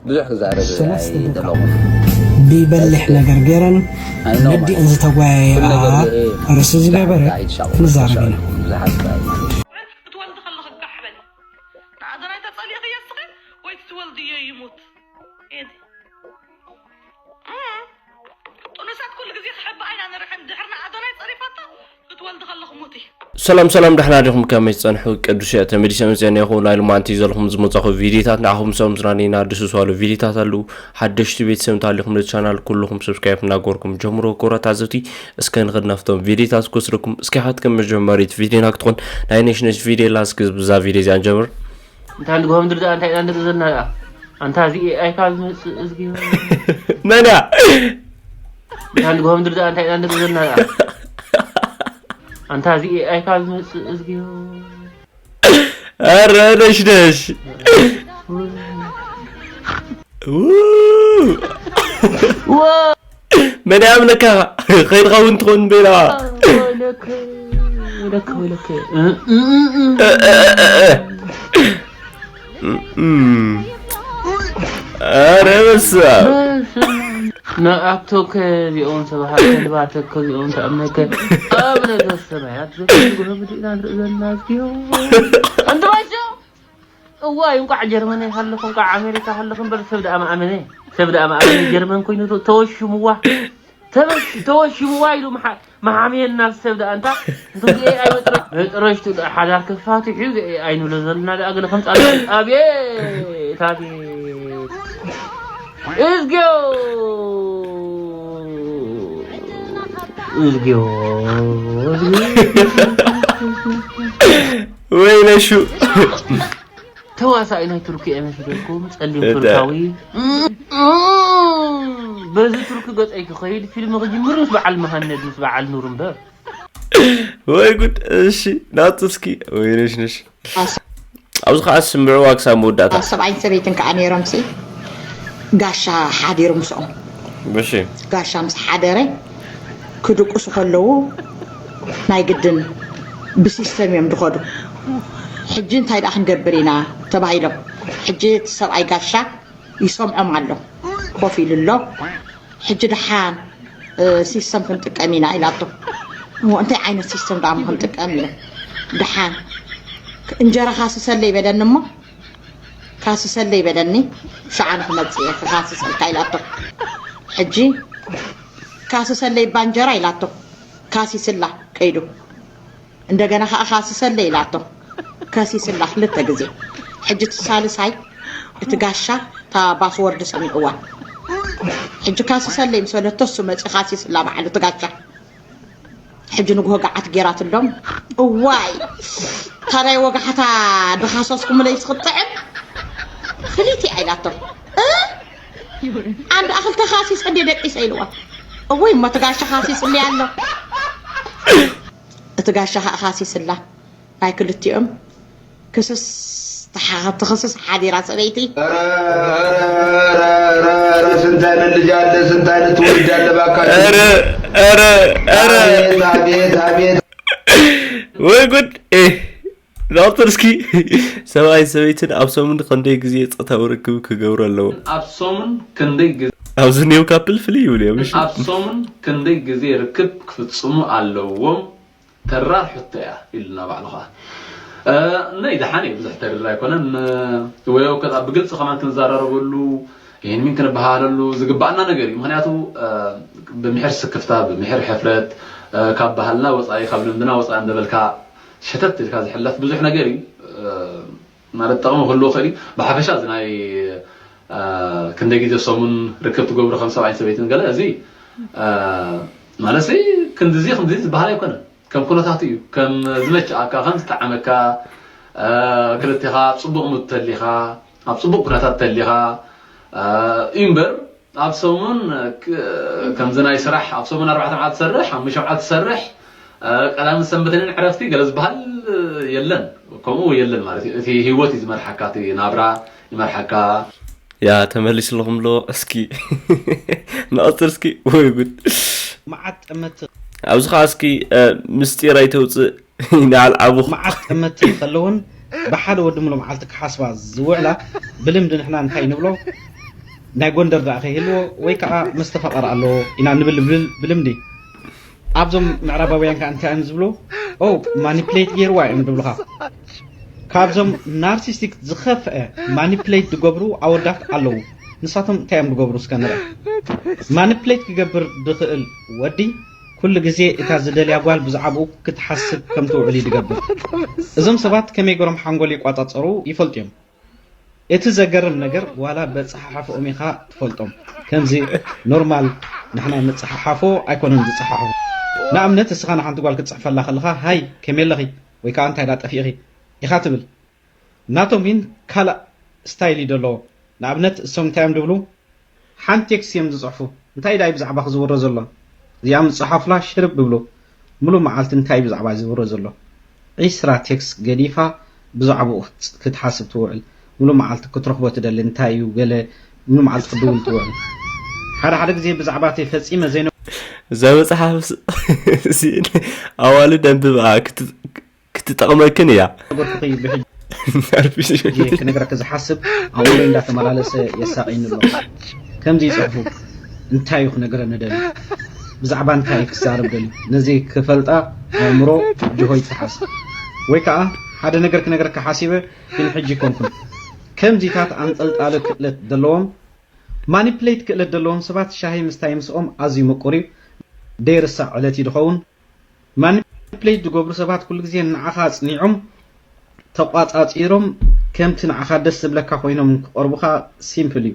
ብዙሕ ክዛረብ ሰለስተ ደቂቕ ኣይደለኹም። ብይበልሕ ነገር ገይረን ኣይኖ ነዲእን ዝተጓየያ ርእሲ ዝገበረ ክንዛረብ ኢና። ክትወልዲ ከለኺ ጋሕ በሊ። ንኣዶናይ ተጸሊእኽዮ እስኺ ወይ ትወልድዮ ይሙት። ኤዲ። እም። ጥኑሳት ኩሉ ግዜ ክሕብኣ ኢና ንርሕን ድሕሪ ንኣዶናይ ጸሪፋቶ ክትወልዲ ከለኺ ሙቲ። ሰላም ሰላም፣ ደሕና ዲኹም? ከመይ ትጸንሑ? ቅዱስ እየ ተመሊሰ መጽአ እኒኹ። ናይ ሎማንቲ ዘለኹም ዝመጻኹ ቪዲዮታት ንዓኹም ሰው ምዝናኒና ድስስ ባሉ ቪዲዮታት ኣለዉ። ሓደሽቲ ቤተሰብ እንተሃሊኹም ነቲ ቻናል ኩልኹም ሰብስክራይብ እናገበርኩም ጀምሮ። ክቡራት ተዓዘብቲ፣ እስከ ንኽድ ናብቶም ቪዲዮታት ክወስደኩም። እስኪ ሓት ከም መጀመሪት ቪዲዮና ክትኾን ናይ ነሽነሽ ቪዲዮ ላ እስኪ ብዛ ቪዲዮ እዚኣ ንጀምር። እንታይ ንግሆም ድርዳ እንታይ ኢና ንርኢ ዘለና ደኣ? ኣንታ እዚ ኤኣይ ካብ ዝመጽእ እዝጊ መን እያ? እንታይ ንግሆም ድርዳ እንታይ ኢና ንርኢ ዘለና ደኣ? ኣንታ እዚ ኤኣይ ካብ ዝመጽእ እዝጊ ኧረ ነሽነሽ ው! መን ያምለካ? ከይድኻ እውን ትኾን ቤላ። ወይለከ ወይለከ ወይለከ እ- እ- እ- እ- እ- እ- እ- እ። እም። ኧረ በስመ ኣብ። ንኣቶከ እዚኦም ሰብሃት ከልባተከ እዚኦም ተኣምነከ ኣብ ነገ ሰማያት ዘተዝግሆ ምድእና ንርኢ ዘለና እዝጊዮ እንተባጆ እዋይ እንቋዕ ጀርመን ሃለኹ እንቋዕ ኣሜሪካ ሃለኹ እምበር ሰብ ደኣ መኣመነ ሰብ ደኣ መኣመነ ጀርመን ኮይኑ ተወሽምዋ ተበሽ ተወሽምዋ ኢሉ መሓ- መሓምየና ሰብ ደኣ እንታ እንቶም ኤኣይ መጥረሽቱ ደኣ ሓዳር ክፋትሕ እዩ ኤኣይ ንብሎ ዘለና ደኣ ገለ ከምፃ ኣቤት ኣቤት እዝግዮ እዝግዮ ወይ ነሹ ተዋሳኢ ናይ ቱርኪ እየ መስለኩም ጸሊም እደ። ቱርካዊ በዚ ቱርኪ ገጸይ ክኸይድ ፊልም ክጅምር ምስ በዓል መሃነድ ምስ በዓል ኑር እምበር ወይ ጉድ። እሺ ናቱ እስኪ ወይ ነሽ ነሽ ኣብዚ ከዓ ስምዕዋ ክሳብ መወዳእታ ሰብኣይን ሰበይትን ከዓ ነይሮም ሲ ጋሻ ሓዲሩ ምስኦም በሺ ጋሻ ምስ ሓደረ ክድቅሱ ከለዉ ናይ ግድን ብሲስተም እዮም ዝኸዱ ሕጂ እንታይ ደኣ ክንገብር ኢና ተባሂሎም ሕጂ እቲ ሰብኣይ ጋሻ ይሰምዖም ኣሎ ኮፍ ኢሉ ኣሎ ሕጂ ደሓን ሲስተም ክንጥቀም ኢና ኢላቶ እንታይ ዓይነት ሲስተም ደኣ ክንጥቀም ኢለ ደሓን እንጀራ ካስሰለይ በለኒ እሞ ካስሰለይ በለኒ ሸዓ ንክመፅእ እየ ክካስሰልካ ኢላቶ ሕጂ ካስሰለይ እባ እንጀራ ኢላቶ ካሲስላ ከይዱ እንደገና ከዓ ካስሰለይ ኢላቶ ከሲስላ ክልተ ግዜ ሕጂ እቲ ሳልሳይ እቲ ጋሻ እታ ባስወርድ ሰሚዕዋ ሕጂ ካስሰለይ ምስ በለቶ እሱ መፂኡ ካሲስላ በዓሉ እቲ ጋሻ ሕጂ ንግሆ ገዓት ጌራትሎም እዋይ ታናይ ወጋሕታ ድኻሰስኩምለይ ስክጥዕም ፍልይቲ ኢላቶም ኣንድ ኣኽልተ ካሲስ እንደ ደቂሰ ኢልዋ እወይ እሞ ትጋሻ ካሲስለይ ኣሎ እቲ ጋሻ ከዓ ካሲስላ ናይ ክልቲኦም ክስስ ትኽስስ ሓዲራ ሰበይቲ ስንት አይነት ልጅ አለ፣ ስንት አይነት ትውልድ አለ። እባካችሁ ኧረ ኧረ ኧረ አቤት አቤት አቤት። ወይ ጉድ! ኤህ ዶክተር እስኪ ሰብኣይ ሰበይትን ኣብ ሰሙን ክንደይ ግዜ ጾታዊ ርክብ ክገብሩ ኣለዎም? ኣብ ሰሙን ክንደይ ግዜ ኣብዚ ኔው ካፕል ፍልይ ይብሉ እዮም። እሺ ኣብ ሰሙን ክንደይ ግዜ ርክብ ክፍጽሙ ኣለዎም? ተራር ሕቶ እያ ኢሉና ባዕሉ ኸዓ። እ፣ ነይ ደሓን እዩ፣ ብዙሕ ተሪር ኣይኮነን። እ፣ ወይ ኣብ ከ-፣ ብግልፂ ከማን ክንዘራረበሉ ይህን ሚን ክንበሃለሉ ዝግባኣና ነገር እዩ። ምክንያቱ፣ እ፣ ብምሕር ስክፍታ፣ ብምሕር ሕፍረት፣ እ፣ ካብ ባህልና ወፃኢ፣ ካብ ልምድና ወፃኢ እንዳበልካ ሸተት ኢልካ ዝሕለፍ ብዙሕ ነገር እዩ። እ፣ ማለት ጠቕሚ ክህልዎ ይኽእል እዩ። ብሓፈሻ እዚ ናይ፣ እ፣ ክንደይ ግዜ ሰሙን ርክብ ትገብሩ ከም ሰብኣይን ሰበይትን ገለ፣ እዚ፣ እ፣ ማለት እዚ ክንድዚ፣ ክንድዚ ዝበሃል ኣይኮነን። ከም ኩነታቱ እዩ። ከም ዝመችኣካ፣ ከም ዝጠዓመካ፣ እ፣ ክልቴኻ ኣብ ፅቡቕ ሙድ ተሊኻ፣ ኣብ ፅቡቕ ኩነታት ተሊኻ፣ እ፣ እዩ እምበር፣ ኣብ ሰሙን፣ ክ-፣ ከምዚ ናይ ስራሕ፣ ኣብ ሰሙን ኣርባዕተ መዓልቲ ትሰርሕ፣ ሓሙሽተ መዓልቲ ትሰርሕ፣ እ፣ ቀዳምን ሰንበትን ዕረፍቲ ገለ ዝበሃል የለን። ከምኡ የለን ማለት እዩ። እቲ ህይወት እዩ ዝመርሓካ፣ እቲ ናብራ ይመርሓካ። ያ ተመሊስለኹም ኣሎ። እስኪ ንቐፅል እስኪ። ወይ ጉድ። መዓት ጠመቲ ኣብዚ ከዓ እስኪ፣ እ፣ ምስጢር ኣይተውፅእ። ንዓል ዓቡኽ። መዓት ጠመቲ ከለውን ብሓደ ወዲ ሙሉ መዓልቲ ክሓስባ ዝውዕላ ብልምዲ ንሕና እንታይ ንብሎ ናይ ጎንደር ደኣ ከይህልዎ ወይ ከዓ መስተፋቐር ኣለዎ ኢና ንብል ብል- ብልምዲ። ኣብዞም ምዕራባውያን ከዓ እንታይ እዮም ዝብሉ? ኦ ማኒፕሌት ገይርዋ እዮም ዝብሉኻ። ካብዞም ናርሲስቲክ ዝኸፍአ ማኒፕሌት ዝገብሩ ኣወዳት ኣለዉ። ንሳቶም እንታይ እዮም ዝገብሩ እስከ ንርአ። ማኒፕሌት ክገብር ዝኽእል ወዲ ኩሉ ግዜ እታ ዝደልያ ጓል ብዛዕባኡ ክትሓስብ ከም ትውዕል እዩ ዝገብር። እዞም ሰባት ከመይ ገሮም ሓንጎል ይቋጻጸሩ ይፈልጡ እዮም። እቲ ዘገርም ነገር ዋላ በጸሓሕፍኦም ኢኻ ትፈልጦም። ከምዚ ኖርማል ንሕና ንጸሓሓፎ ኣይኮነን ዝጸሓሕፉ። ንኣብነት እስኻ ንሓንቲ ጓል ክትጽሕፈላ ከለኻ ሃይ ከመይ ኣለኺ ወይ ከዓ እንታይ ዳ ጠፊእኺ ኢኻ ትብል። ናቶም ግን ካልእ ስታይል እዩ ዘለዎ። ንኣብነት እሶም እንታይ እዮም ዝብሉ? ሓንቲ ቴክስት እዮም ዝጽሕፉ። እንታይ ዳይ ብዛዕባ ክዝውሮ ዘሎ? እዚኣ ምጽሓፉላ ሽርብ ብብሉ። ሙሉ መዓልቲ እንታይ እዩ ብዛዕባ ዝዝውሮ ዘሎ? ዒስራ ቴክስት ገዲፋ ብዛዕባኡ ክትጽ- ክትሓስብ ትውዕል። ሙሉ መዓልቲ ክትረኽቦ ትደሊ እንታይ እዩ ገለ ሙሉ መዓልቲ ክትድውል ትውዕል። ሓደ ሓደ ግዜ ብዛዕባ እቲ ፈጺመ ዘይነ እዛ መጽሓፍ ስ- እዚን ኣዋልድ ኣንብብኣ ክት- ክትጠቕመክን እያ። ነበርኩኺ ብሕጂ ክነግረኪ ዝሓስብ ኣእምሮ እንዳተመላለሰ የሳቕየኒ ኣሎ። ከምዚ ይፅሕፉ እንታይ እዩ ክነግረኒ ደልዩ? ብዛዕባ እንታይ እዩ ክዛረብ ደልዩ? ነዚ ክፈልጣ ኣእምሮ ጅሆ ይተሓዝ። ወይ ከዓ ሓደ ነገር ክነግረኪ ሓሲበ ግን ሕጂ ይኮንኩን። ከምዚታት ኣንጠልጣሊ ክእለት ዘለዎም ማኒፕሌት ክእለት ዘለዎም ሰባት ሻሂ ምስታይ ምስኦም ኣዝዩ ምቁር እዩ። ደይርሳዕ ዕለት እዩ ድኸውን። ማኒፕሌት ዝገብሩ ሰባት ኩሉ ግዜ ንዓኻ ኣጽኒዖም ተቋጻጺሮም ከምቲ ንዓኻ ደስ ዝብለካ ኮይኖም ክቐርቡኻ ሲምፕል እዩ።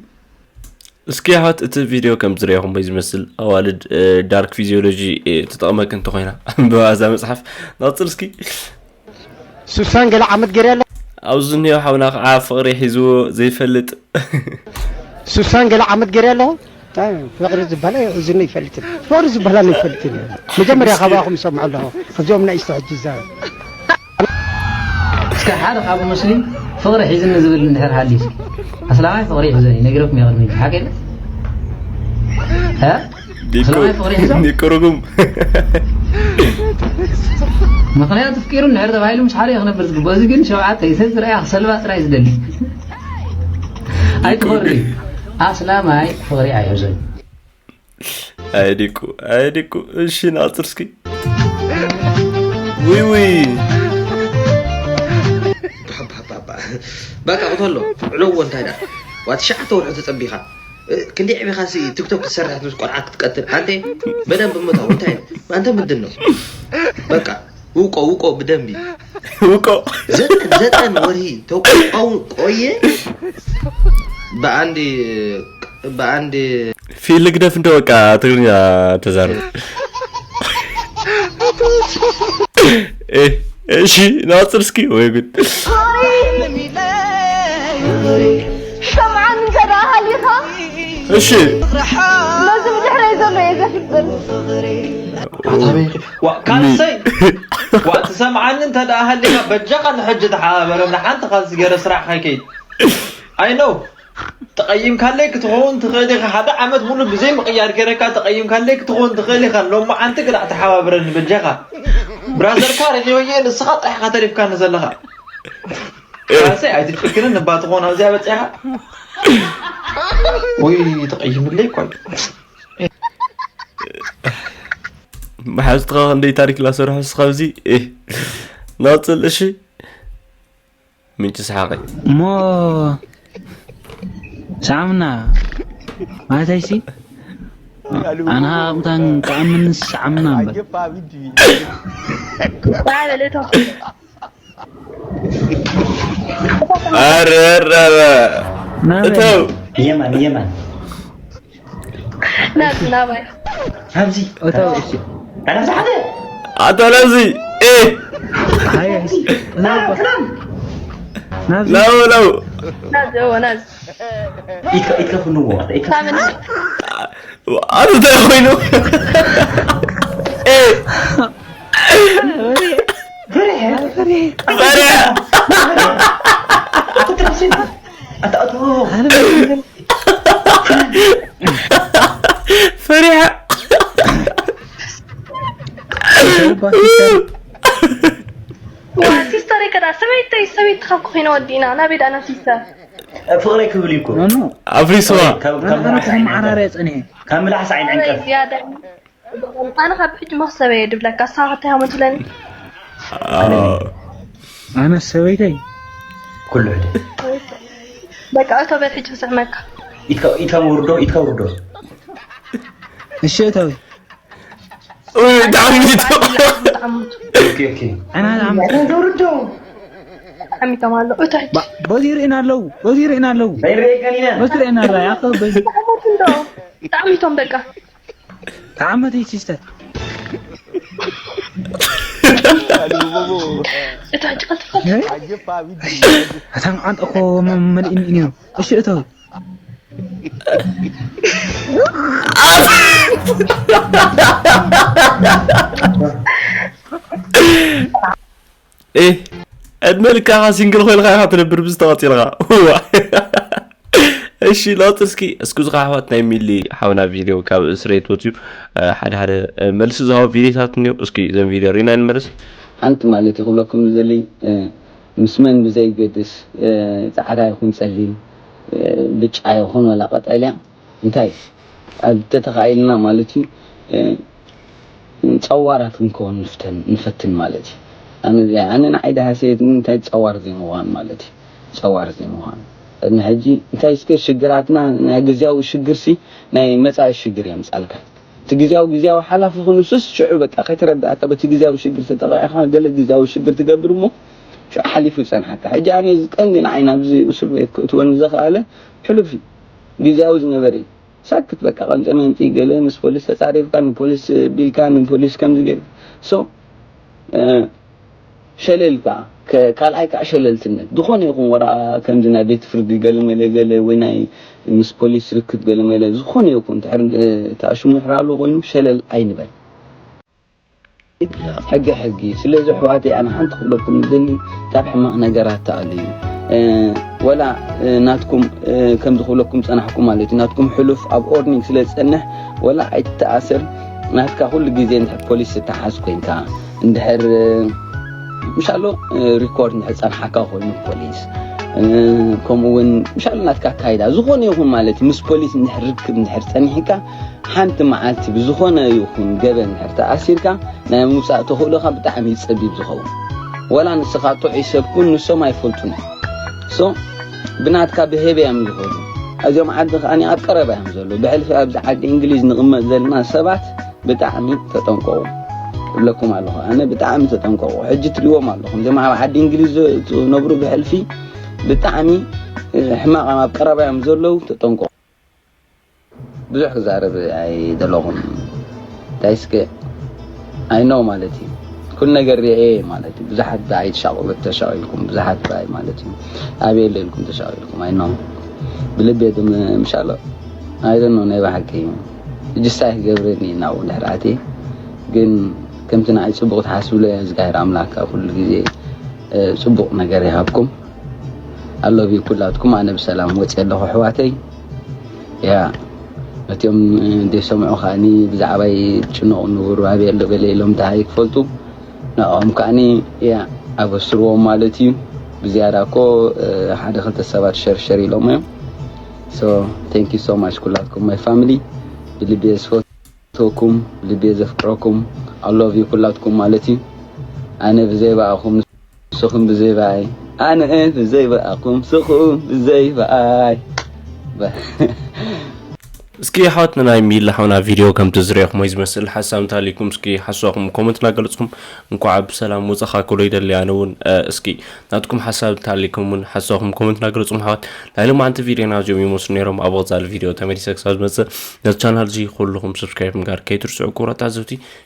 እስኪ ኣሕዋት እቲ ቪድዮ ከም ዝረኣኹሞ ዝመስል ኣዋልድ ዳርክ ፊዚዮሎጂ ትጠቕመክ እንተኾይና ኣንብባ እዛ መጽሓፍ። ንቕጽል እስኪ። ሱሳን ገለ ዓመት ገይረ ኣለ። ኣብዚ እኒኦ ሓውና ከዓ ፍቕሪ ሒዝዎ ዘይፈልጥ። ሱሳን ገለ ዓመት ገይረ ኣለኹ። እንታይ ፍቕሪ ዝበሃል እዝኒ ይፈልጥን ፍቕሪ ዝበሃል ኣይፈልጥን እዩ። መጀመርያ እስኪ ካባኹም ይሰምዖ ኣለኹ። እዚኦም ናይ እስተ ሕጂ ይዛረብ። እስከ ሓደ ካብ ሙስሊም ፍቕሪ ሒዝኒ ዝብል እንድሕር ሃልዩ እስኪ ኣስላማይ ፍቕሪ ይሕዘኒ ነጊረኩም እየ ቅድሚ ሕጂ ሓቂ የለ እ? ኒኮ ሰላማይ ፍቕሪ ይሕዞ? ኒኮ ርጉም። ምኽንያቱ ፍቂሩ እንድሕር ተባሂሉ ምስ ሓደ እዩ ክነብር ዝግብኦ። እዚ ግን ሸውዓተ እዩ ሰብ ዝረኣያ ክሰልባ ጥራይ ዝደሊ። ኣይትኾሪ። ኣስላማይ ፍቕሪ ኣይሕዞን። ኣይ ዲቁ ኣይ ዲቁ። እሺ ንቐጽል እስኪ። ውይ ውይ። ባባባባ በቃ ቅተሎ። ዕለዎ እንታይ ዳ ዋ ትሽዓተ ወርሒ ተጸቢኻ ክንደይ ዕቢኻ ሲ ቲክቶክ ክትሰርሕ ትብስ ቆልዓ ክትቀትል ኣንተ በደንብ ምታው እንታይ ኣንተ ምንድን ነው በቃ ውቆ ውቆ ብደንቢ ውቆ ዘጠን ዘጠን ወርሂ ተቆው ቆየ በአንድ በአንድ ፊል ግደፍ እንደ በቃ ትግርኛ ተዛረብ። እሺ ናጽር እስኪ ወይ ጉድ። ሰምዓኒ እንተ ደኣ ሃሊኻ እሺ ነዚ ብድሕረይ ዘሎ እየ ዘፍቅር። ዋ ካልሰይ ዋ ትሰምዓኒ እንተ ደኣ ሃሊኻ በጃኻ ንሕጂ ተሓባበረኒ ሓንቲ ካልሲ ገይረ ስራሕ ከይከይድ። I know ተቐይምካለይ ክትኸውን ትኽእል ኢኻ ሓደ ዓመት ሙሉ ብዘይ ምቕያር ገይረካ ተቐይምካለይ ክትኸውን ትኽእል ኢኻ ሎማዓንቲ ግዳ ተሓባብረኒ በጃኻ። ብራዘርካ ሬድዮ እየ ንስኻ ጥራሕ ኢኻ ተሪፍካኒ ዘለኻ። ካልሰይ ኣይትጭክንን እባ ትኾን ኣብዚኣ በፂኻ። ወይ ተቐይምለይ እኳ እዩ። መሓዝትኻ ክንደይ ታሪክ ላሰርሑ እስኻ ኣብዚ። ናፅል እሺ ምንጭ ሰሓቐይ እሞ ሰዓምና ማለት ኣይሲ ኣና ኣቕምታን ከኣምን ሰዓምና እምበር ኣረረረ እተው የማን የማን ናብዚ ናባይ ናብዚ እተው እሺ ናብዚ ሓደ ኣታ ናብዚ ኤ ሃየ ናባ ናብዚ ናው ናው ናዚ እዎ ናዚ ኢትከ ኢትከ ክንዎ ኢትከ ሳምን ኣታ እንታይ ኮይኑ ኤ ፈሪሐ ፈሪሐ ኣታ ኣታ ፈሪሐ ሲስተር ይከዳ ሰበይተይ ሰበይትኻ እኮ ኮይና ወዲና ናበይ ዳና ሲስተር ፍቕረይ ክብል እዩ እኮ። ኖ ኖ ኣፍሪስዋ ካብ ካብ ኣነ ምልዓስ ከም ዓይኒ ዓራርያ ዕንቀፍ ጸኒሐ ካብ ምልዓስ ዓይኒ ዕንቀፍ ዝያዳ ኣነ ካብ ሕጂ መክሰበ እየ ድብለካ። ሳኸ እንታይ ከም ትብለኒ? ኣዎ። ኣነ ሰበይተይ ኩሉ ሕደ በቃ እቶ በል ሕጂ ክስዕመካ። ኢትካ ኢትካ ውርዶ ኢትካ ውርዶ እሺ እተዊ ኡይ፣ ብጣዕሚ ይጥዑም። ብጣዕሚ ኦኬ ኦኬ ኣና ላም ውርዶ ብጣዕሚ ይጠም ኣሎ። እቶ ሕጂ በዚ ርእና ኣለዉ በዚ ርእና ኣለዉ ናይ ሬገን ኢና በዚ ርእና ኣለዉ ያኸ በዚ ብጣዕሚ እንዶ ብጣዕሚ እቶም በቃ ተዓመት ይቺስተር እቶ ሕጂ ቀልጥፈ እታን ዓንጠ እኮ መልእኒ እዩ ነይሩ እሺ እተዊ እ ዕድመ ልካኻ ሲንግል ኮይልካ ኢኻ ትነብር ብዝተቐፂልካ እዋ እሺ ለውጢ እስኪ እስኩ ዝኻ ኣሕዋት ናይ ሚሊ ሓውና ቪድዮ ካብ እስሬት ወፅዩ ሓደ ሓደ መልሲ ዝሃቦ ቪዲዮታት እኒኦ እስኪ ዘን ቪድዮ ሪና ንመለስ ሓንቲ ማለት ይኽብለኩም ዝደሊ ምስ መን ብዘይገድስ ፃዕዳ ይኹን ፀሊም ብጫ ይኹን ወላ ቀጠልያ እንታይ ኣብ ተተኻኢልና ማለት እዩ ጸዋራት ክንከውን ንፍተን ንፈትን ማለት እዩ። ኣነ እዚኣ ኣነ ንዓይ ደሃሰየት እንታይ ጸዋር ዘይምዃን ማለት እዩ። ጸዋር ዘይምዃን ቅድሚ ሕጂ እንታይ እስከ ሽግራትና ናይ ግዝያዊ ሽግርሲ ናይ መጻኢ ሽግር የምጻልካ። እቲ ግዝያዊ ግዝያዊ ሓላፊ ክንሱስ ሽዑ በቃ ከይተረዳእካ በቲ ግዝያዊ ሽግር ተጠቂዕካ ገለ ግዝያዊ ሽግር ትገብር እሞ ሽዑ ሓሊፉ ይጸንሓካ። ሕጂ ኣነ እዚ ቀንዲ ንዓይ ናብዚ እስር ቤት ክእትወኒ ዘኽኣለ ሕሉፍ እዩ። ግዝያዊ ዝነበረ እዩ። ሳክት በቃ ቀንጠመንጢ ገለ ምስ ፖሊስ ተጻሪፍካ ንፖሊስ ቢልካ ንፖሊስ ከምዚ ገለ so ሸለል ከዓ ካልኣይ ከዓ ሸለልትነት ዝኾነ ይኹን ወራ ከምዚ ናይ ቤት ፍርዲ ገለመለ ገለ ወይ ናይ ምስ ፖሊስ ርክብ ገለመለ ዝኾነ ይኹን ድሕር ተኣሽሙ ድሕር ኣሎ ኮይኑ ሸለል ኣይንበል ሕጊ ሕጊ ስለዚ ኣሕዋተይ ኣነ ሓንቲ ክብለኩም ዝደሊ ካብ ሕማቕ ነገራት ተኣልዩ ወላ ናትኩም ከምዚ ክብለኩም ዝጸናሕኩ ማለት እዩ ናትኩም ሕሉፍ ኣብ ኦርኒንግ ስለ ዝጸንሕ ወላ ኣይትተኣሰር ናትካ ኩሉ ግዜ እንድሕር ፖሊስ ትተሓዝ ኮንካ እንድሕር ምሻሎ ሪኮርድ እንድሕር ጸንሓካ ኮይኑ ፖሊስ ከምኡ እውን ምሻሎ ናትካ ኣካይዳ ዝኾነ ይኹን ማለት እዩ ምስ ፖሊስ እንድሕር ርክብ እንድሕር ጸኒሕካ ሓንቲ መዓልቲ ብዝኾነ ይኹን ገበን እንድሕር ተኣሲርካ ናይ ምውፃእ ተኽእሎኻ ብጣዕሚ እዩ ፀቢብ ዝኸውን። ወላ ንስኻ ጥዑይ ሰብ ኩን ንሶም ኣይፈልጡን እዮም። So ብናትካ ብሄብ እዮም ዝኸዱ። እዚኦም ዓዲ ከኣ ኣብ ቀረባ እዮም ዘለዉ። ብሕልፊ ኣብዚ ዓዲ እንግሊዝ ንቕመጥ ዘለና ሰባት ብጣዕሚ ተጠንቀቑ እብለኩም ኣለኹ። ኣነ ብጣዕሚ ተጠንቀቑ። ሕጂ ትሪእዎም ኣለኹም። እዚኦም ኣብ ዓዲ እንግሊዝ ዝነብሩ ብሕልፊ ብጣዕሚ ሕማቕ ኣብ ቀረባ እዮም ዘለዉ። ተጠንቀቑ። ብዙሕ ክዛረብ ኣይደለኹን እንታይ እስከ I know ማለት እዩ ኩሉ ነገር ሪኤ ማለት እዩ ብዙሓት ብኣይ ተሻቕሉ ተሻቒልኩም ብዙሓት ብኣይ ማለት እዩ ኣበይ ኣለልኩም ተሻቒልኩም I know ብልቤ ግን ምሻሎ I don't know ናይ ብሓቂ እዩ እጅስታይ ክገብረኒ ናብኡ ድሕር ኣትየ ግን ከምቲ ንኣይ ፅቡቕ ትሓስብለይ እግዚኣብሔር ኣምላክ ኣብ ኩሉ ግዜ ፅቡቕ ነገር ይሃብኩም ኣለቢ ኩላትኩም ኣነ ብሰላም ወፅየ ኣለኹ ኣሕዋተይ ያ እቲኦም ዘይሰምዑ ከዓኒ ብዛዕባይ ጭነቑ ንብሩ ኣበይ ኣሎ ገለ ኢሎም ደሃይ ክፈልጡ ንዕኦም ከዓኒ ያ ኣበስርዎም ማለት እዩ ብዝያዳ እኮ ሓደ ክልተ ሰባት ሸርሸር ኢሎም እዮም so thank you so much ኩላትኩም my family ብልቢ ዝፈትወኩም ብልቢ ዘፍቅረኩም I love you ኩላትኩም ማለት እዩ ኣነ ብዘይ በኣኹም ንስኹም ብዘይ በኣይ ኣነ ብዘይ በኣኹም ስኹም ብዘይ በኣይ እስኪ ሓወትና ናይ ሚሊ ሓውና ቪድዮ ከምቲ ዝሪእኹሞ እዩ ዝመስል ሓሳብ እንተሃልዩኩም እስኪ ሓሳብኩም ኮመንት እናገለፅኩም እንኳዕ ብሰላም ወፀኻ ክብሎ ይደሊ ኣነ እውን እስኪ ናትኩም ሓሳብ እንተሃልዩኩም እውን ሓሳብኩም ኮመንት እናገለፅኩም ሓዋት ናይ ሎማዓንቲ ቪድዮና እዚኦም ይመስሉ ነይሮም ኣብ ቐፃሊ ቪድዮ ተመሊሰ ክሳብ ዝመፅእ ነዚ ቻናል እዚ ኩልኹም ሰብስክራይብ ምግባር ከይትርስዑ ክቡራት ተዓዘብቲ